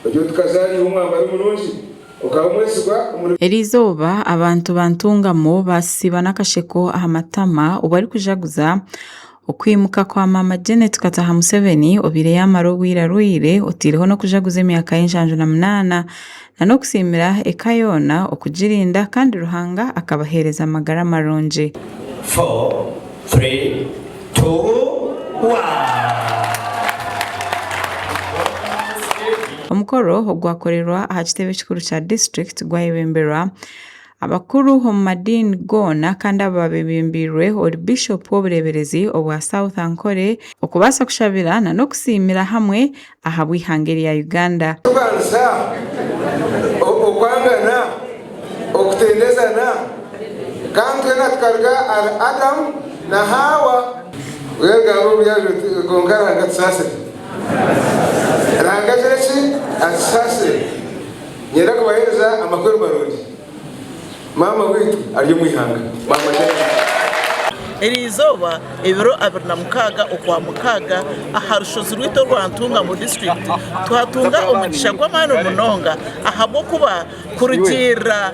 Ogire oti Kazaara iwe omwambari murungi, okaba omwesigwa omuri. Eriizooba abantu ba Ntungamo baasiiba n'akasheko aha matama obu arikujaguza okwimuka kwa Maama Janet Kataha Museveni obaire yaamara obwire arwaire otaireho n'okujaguza emyaka ye 78 n'okusiimira eka yoona okugirinda kandi Ruhanga akabaheereza amagara marungi. Four, three, two, one. Omukoro ogwakorerwa aha kitebe kikuru kya disiturikiti gwayebemberwa abakuru omu madiini goona kandi aba babebembeirwe ori Bishopu w'obureeberezi obwa South Ankole okubaasa kushabira n'okusiimira hamwe ahabw'eihanga erya Uganda. Okubanza, okwangana, okutendezana, kandi twena tukaruga ahari Adamu na Haawa. Gamba omuri oti, Kwonka Ruhanga atusaasire. Ruhanga agire ki? Atusaasire. Niinyenda kubaheereza amakuru marungi. Maama waitu ari omu ihanga. Maama Janet. Eriizooba ebiro 26 Okwamukaaga aha rushozi rwaitu orwa Ntungamo disiturikiti twatunga omugisha gw'amaani munonga ahabw'okuba kurugiirira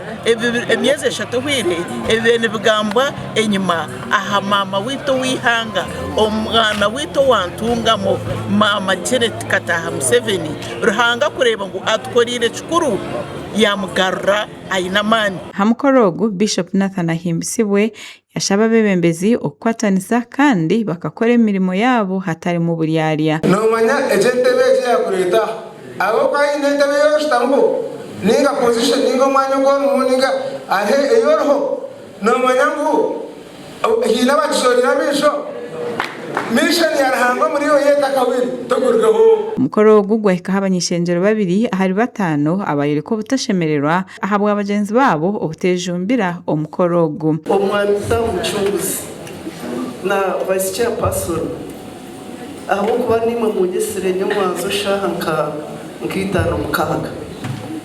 emyezi eshatu ehweire ebibaire nibigambwa enyima aha maama waitu ow'eihanga omwana waitu owa Ntungamo maama Janet Kataaha Museveni Ruhanga kureeba ngu atukoreire kikuru yaamugarura aine amaani. Aha mukoro ogu, Bishop Nathan Ahimbisibwe yashaba abeebembezi okukwatanisa kandi bakakora emirimo yaabo hatarimu buryarya. Noomanya eki entebe egi yaakureeta aha? Ahabw'okuba haine entebe ei orikushutamaho, nainga position, nainga omwanya ogu orimu, nainga hariho ei oriho, noomanya ngu Haine abakizoorire amaisho? Mission ya Ruhanga omuri iwe yo etakahwire, togurugaho. Omukoro ogu gwahikaho abany'ishengyero babiri ahari bataano abayoreka obutashemererwa ahabwa bagyenzi baabo obutejumbira omukoro ogu. Omwami Sam Mucunguzi na Vice Chairperson ahabw'okuba naimwe munyetsire nyomwanzo shaaha nka itaano mukaaga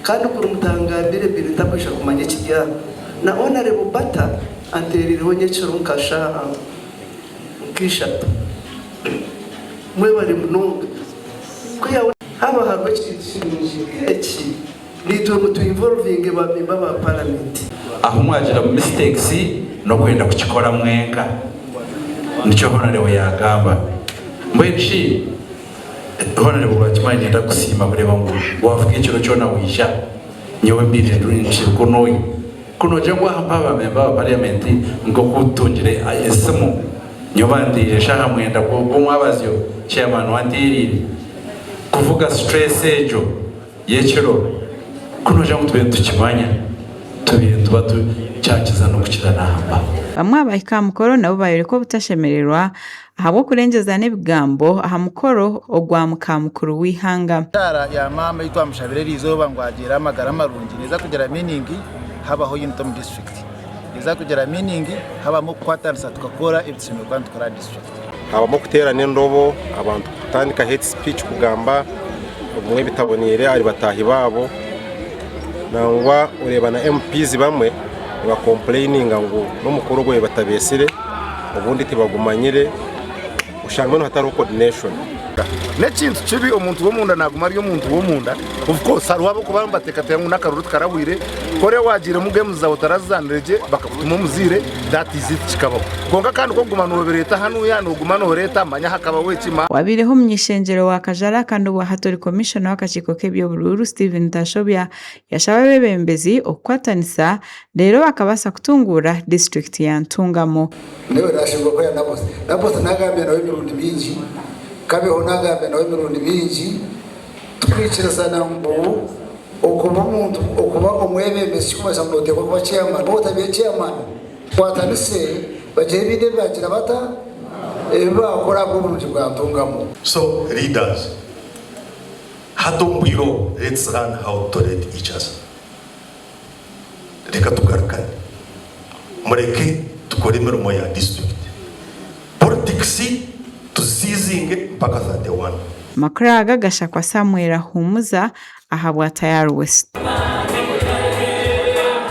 kandi kuri mutangambire mbaire ntakwija kumanya ekiri aha na Honourable Bata Anteereireho nyekiro nka shaaha nk'ishatu. Mwebare munonga. Ku haaba hariho ekintu kirungi nk'eki, naitwe mutu involvinge ba memba ba paramenti. Ahu mwagira mistakes nokwenda kukikora mwenka nikyo Honourable yagamba. Mbwenu shi Honourable Rwakimanya niinyenda kukusiima kureeba ngu wavuga ekiro kyona waija nyowe mbaire nkiri kunuya. Ku noogira ngu aha mpaha ba memba ba parliament nk'oku tutungire esimu nyowe banteire eshaaha mwenda gw'omwabazyo chairman wanteereire kuvuga stress egyo y'ekiro ku noogira ngu tubaire nitukimanya tubaire nituba tukyakiza n'okukira n'aha mpaha. Bamwe abahika aha mukoro nabo bayoreka obutashemererwa ahabw'okurengyezana ebigambo aha mukoro ogwa muka mukuru w'eihanga. Eshaara ya maama ei twamushabira eriizooba ngu agyire amagara marungi neeza kugira meaning habaho unity omu district. Neeza kugira meaning habamu okukwatanisa tukakora ebi tushemereire kuba nitukora aha district. Habamu okuteerana endobo, abantu kutandika hate speech kugamba obumwe ebitaboneire ahari bataahi baabo. Nangwa oreeba na MPs bamwe nibakompureyininga ngu n'omukoro ogwo batabeetsire obundi tibagumanyire oshanga mbwenu hatariho coordination. N'ekintu kibi omuntu w'omunda naguma ari omuntu w'omunda. Of course hariho abakuba nibateekateeka ngu n'akaruru tikarahwire, ku oriba waagiiremu games zaawe otarazizaanire gye bakakutuma omuzaire, that is it kikabaho. Kwonka kandi ku okuguma noobireeta hanuya nooguma nooreeta manya hakabaho eki. Owabaireho omuny'eishengyero wa Kajara kandi obwa hati ori Komishona w'akakiiko k'eby'oburuuru, Stephen Tashobya yashaba abeebembezi okukwatanisa reero bakabaasa kutunguura disiturikiti ya Ntungamo. Nyowe naashemererwa kuhwera Nabosi. Nabosi naagambire nawe emirundi mingi, Kabeho naagambire nawe emirundi mingi, tukaikirizana ngu okuba omuntu okuba omwebembezi tikirikumanyisa ngu nooteekwa kuba chairman. Waaba otabaire chairman, tukwatanise bagire ebindi ebi baagira bata, ebi baakora ahabw'oburungi bwa Ntungamo. So leaders, hati omu bwire obu let's learn how to tolerate each other. Reka tugarukane. Mureke tukore emirimo ya district. Politics tuzisiizinge mpaka 31. Amakuru aga gashakwa Samuel Ahumuza ahabwa Tayari West.